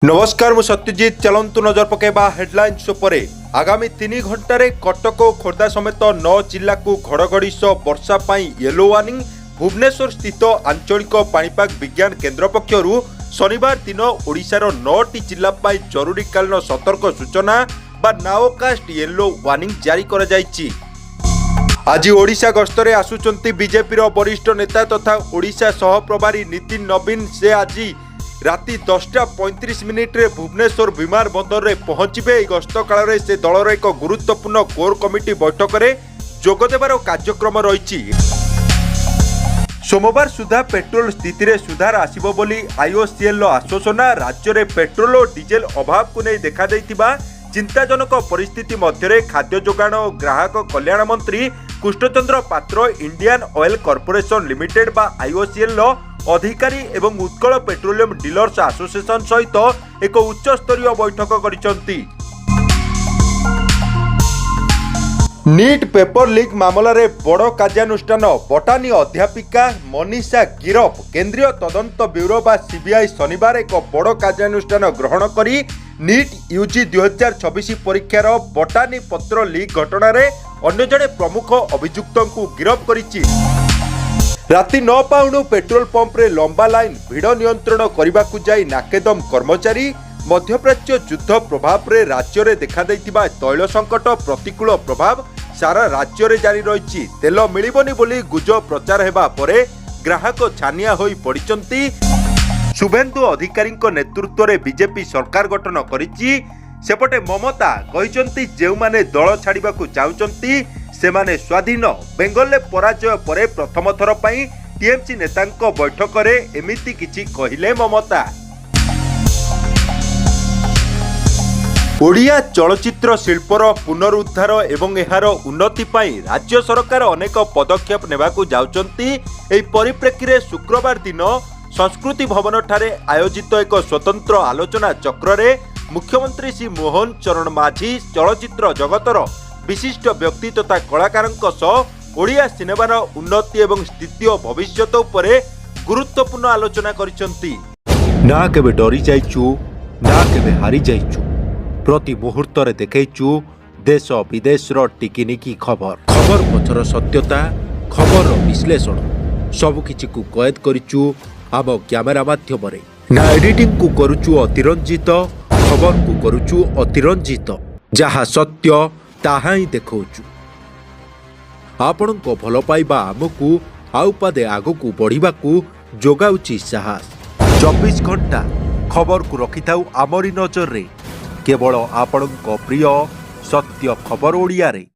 ନମସ୍କାର, ମୁଁ ସତ୍ୟଜିତ। ଚାଲନ୍ତୁ ନଜର ପକାଇବା ହେଡଲାଇନ୍ସ ଉପରେ। ଆଗାମୀ 3 ଘଣ୍ଟାରେ କଟକ ଓ ଖୋର୍ଦ୍ଧା ସମେତ ନଅ ଜିଲ୍ଲାକୁ ଘଡ଼ଘଡ଼ି ସହ ବର୍ଷା ପାଇଁ ୟେଲୋ ୱାର୍ଣ୍ଣିଂ। ଭୁବନେଶ୍ୱର ସ୍ଥିତ ଆଞ୍ଚଳିକ ପାଣିପାଗ ବିଜ୍ଞାନ କେନ୍ଦ୍ର ପକ୍ଷରୁ ଶନିବାର ଦିନ ଓଡ଼ିଶାର ନଅଟି ଜିଲ୍ଲା ପାଇଁ ଜରୁରୀକାଳୀନ ସତର୍କ ସୂଚନା ବା ନାଓକାଷ୍ଟ ୟେଲୋ ୱାର୍ଣ୍ଣିଂ ଜାରି କରାଯାଇଛି। ଆଜି ଓଡ଼ିଶା ଗସ୍ତରେ ଆସୁଛନ୍ତି ବିଜେପିର ବରିଷ୍ଠ ନେତା ତଥା ଓଡ଼ିଶା ସହପ୍ରଭାରୀ ନୀତିନ ନବୀନ। ସେ ଆଜି ରାତି 10ଟା 35 ମିନିଟ୍ରେ ଭୁବନେଶ୍ୱର ବିମାନ ବନ୍ଦରରେ ପହଞ୍ଚିବେ। ଏହି ଗସ୍ତ କାଳରେ ସେ ଦଳର ଏକ ଗୁରୁତ୍ୱପୂର୍ଣ୍ଣ କୋର୍ କମିଟି ବୈଠକରେ ଯୋଗଦେବାର କାର୍ଯ୍ୟକ୍ରମ ରହିଛି। ସୋମବାର ସୁଦ୍ଧା ପେଟ୍ରୋଲ ସ୍ଥିତିରେ ସୁଧାର ଆସିବ ବୋଲି ଆଇଓସିଏଲ୍ର ଆଶ୍ୱାସନା। ରାଜ୍ୟରେ ପେଟ୍ରୋଲ ଓ ଡିଜେଲ ଅଭାବକୁ ନେଇ ଦେଖାଦେଇଥିବା ଚିନ୍ତାଜନକ ପରିସ୍ଥିତି ମଧ୍ୟରେ ଖାଦ୍ୟ ଯୋଗାଣ ଓ ଗ୍ରାହକ କଲ୍ୟାଣ ମନ୍ତ୍ରୀ କୃଷ୍ଣଚନ୍ଦ୍ର ପାତ୍ର ଇଣ୍ଡିଆନ୍ ଅଏଲ୍ କର୍ପୋରେସନ ଲିମିଟେଡ୍ ବା ଆଇଓସିଏଲ୍ର ଅଧିକାରୀ ଏବଂ ଉତ୍କଳ ପେଟ୍ରୋଲିୟମ ଡିଲର୍ସ ଆସୋସିଏସନ ସହିତ ଏକ ଉଚ୍ଚସ୍ତରୀୟ ବୈଠକ କରିଛନ୍ତି। ନିଟ୍ ପେପର ଲିକ୍ ମାମଲାରେ ବଡ଼ କାର୍ଯ୍ୟାନୁଷ୍ଠାନ। ବଟାନୀ ଅଧ୍ୟାପିକା ମନୀଷା ଗିରଫ। କେନ୍ଦ୍ରୀୟ ତଦନ୍ତ ବ୍ୟୁରୋ ବା ସିବିଆଇ ଶନିବାର ଏକ ବଡ଼ କାର୍ଯ୍ୟାନୁଷ୍ଠାନ ଗ୍ରହଣ କରି ନିଟ୍ ୟୁଜି 2026 ପରୀକ୍ଷାର ବଟାନୀ ପତ୍ର ଲିକ୍ ଘଟଣାରେ ଅନ୍ୟ ଜଣେ ପ୍ରମୁଖ ଅଭିଯୁକ୍ତଙ୍କୁ ଗିରଫ କରିଛି। ରାତି ନ ପାଉଣୁ ପେଟ୍ରୋଲ ପମ୍ପରେ ଲମ୍ବା ଲାଇନ୍। ଭିଡ଼ ନିୟନ୍ତ୍ରଣ କରିବାକୁ ଯାଇ ନାକେଦମ କର୍ମଚାରୀ। ମଧ୍ୟପ୍ରାଚ୍ୟ ଯୁଦ୍ଧ ପ୍ରଭାବରେ ରାଜ୍ୟରେ ଦେଖାଦେଇଥିବା ତୈଳ ସଙ୍କଟ ପ୍ରତିକୂଳ ପ୍ରଭାବ ସାରା ରାଜ୍ୟରେ ଜାରି ରହିଛି। ତେଲ ମିଳିବନି ବୋଲି ଗୁଜବ ପ୍ରଚାର ହେବା ପରେ ଗ୍ରାହକ ଛାନିଆ ହୋଇ ପଡ଼ିଛନ୍ତି। ଶୁଭେନ୍ଦୁ ଅଧିକାରୀଙ୍କ ନେତୃତ୍ୱରେ ବିଜେପି ସରକାର ଗଠନ କରିଛି। ସେପଟେ ମମତା କହିଛନ୍ତି, ଯେଉଁମାନେ ଦଳ ଛାଡ଼ିବାକୁ ଚାହୁଁଛନ୍ତି ସେମାନେ ସ୍ୱାଧୀନ। ବେଙ୍ଗଲରେ ପରାଜୟ ପରେ ପ୍ରଥମ ଥର ପାଇଁ ଟିଏମସି ନେତାଙ୍କ ବୈଠକରେ ଏମିତି କିଛି କହିଲେ ମମତା। ଓଡ଼ିଆ ଚଳଚ୍ଚିତ୍ର ଶିଳ୍ପର ପୁନରୁଦ୍ଧାର ଏବଂ ଏହାର ଉନ୍ନତି ପାଇଁ ରାଜ୍ୟ ସରକାର ଅନେକ ପଦକ୍ଷେପ ନେବାକୁ ଯାଉଛନ୍ତି। ଏହି ପରିପ୍ରେକ୍ଷୀରେ ଶୁକ୍ରବାର ଦିନ ସଂସ୍କୃତି ଭବନଠାରେ ଆୟୋଜିତ ଏକ ସ୍ୱତନ୍ତ୍ର ଆଲୋଚନା ଚକ୍ରରେ ମୁଖ୍ୟମନ୍ତ୍ରୀ ଶ୍ରୀ ମୋହନ ଚରଣ ମାଝୀ ଚଳଚ୍ଚିତ୍ର ଜଗତର ବିଶିଷ୍ଟ ବ୍ୟକ୍ତି ତଥା କଳାକାରଙ୍କ ସହ ଓଡ଼ିଆ ସିନେମାର ଉନ୍ନତି ଏବଂ ସ୍ଥିତି ଓ ଭବିଷ୍ୟତ ଉପରେ ଗୁରୁତ୍ୱପୂର୍ଣ୍ଣ ଆଲୋଚନା କରିଛନ୍ତି। ନା କେବେ ଡରି ଯାଇଛୁ, ନା କେବେ ହାରି ଯାଇଛୁ। ପ୍ରତି ମୁହୂର୍ତ୍ତରେ ଦେଖେଇଛୁ ଦେଶ ବିଦେଶର ଟିକିନିକି ଖବର। ଖବର ପଛର ସତ୍ୟତା, ଖବରର ବିଶ୍ଳେଷଣ, ସବୁକିଛିକୁ କଏଦ କରିଛୁ ଆମ କ୍ୟାମେରା ମାଧ୍ୟମରେ। ନା ଏଡିଟିଂକୁ କରୁଛୁ ଅତିରଞ୍ଜିତ, ଖବରକୁ କରୁଛୁ ଅତିରଞ୍ଜିତ। ଯାହା ସତ୍ୟ ତାହା ହିଁ ଦେଖାଉଛୁ। ଆପଣଙ୍କ ଭଲ ପାଇବା ଆମକୁ ଆଉ ପାଦେ ଆଗକୁ ବଢ଼ିବାକୁ ଯୋଗାଉଛି ସାହସ। 24 ଘଣ୍ଟା ଖବରକୁ ରଖିଥାଉ ଆମରି ନଜରରେ, କେବଳ ଆପଣଙ୍କ ପ୍ରିୟ ସତ୍ୟ ଖବର ଓଡ଼ିଆରେ।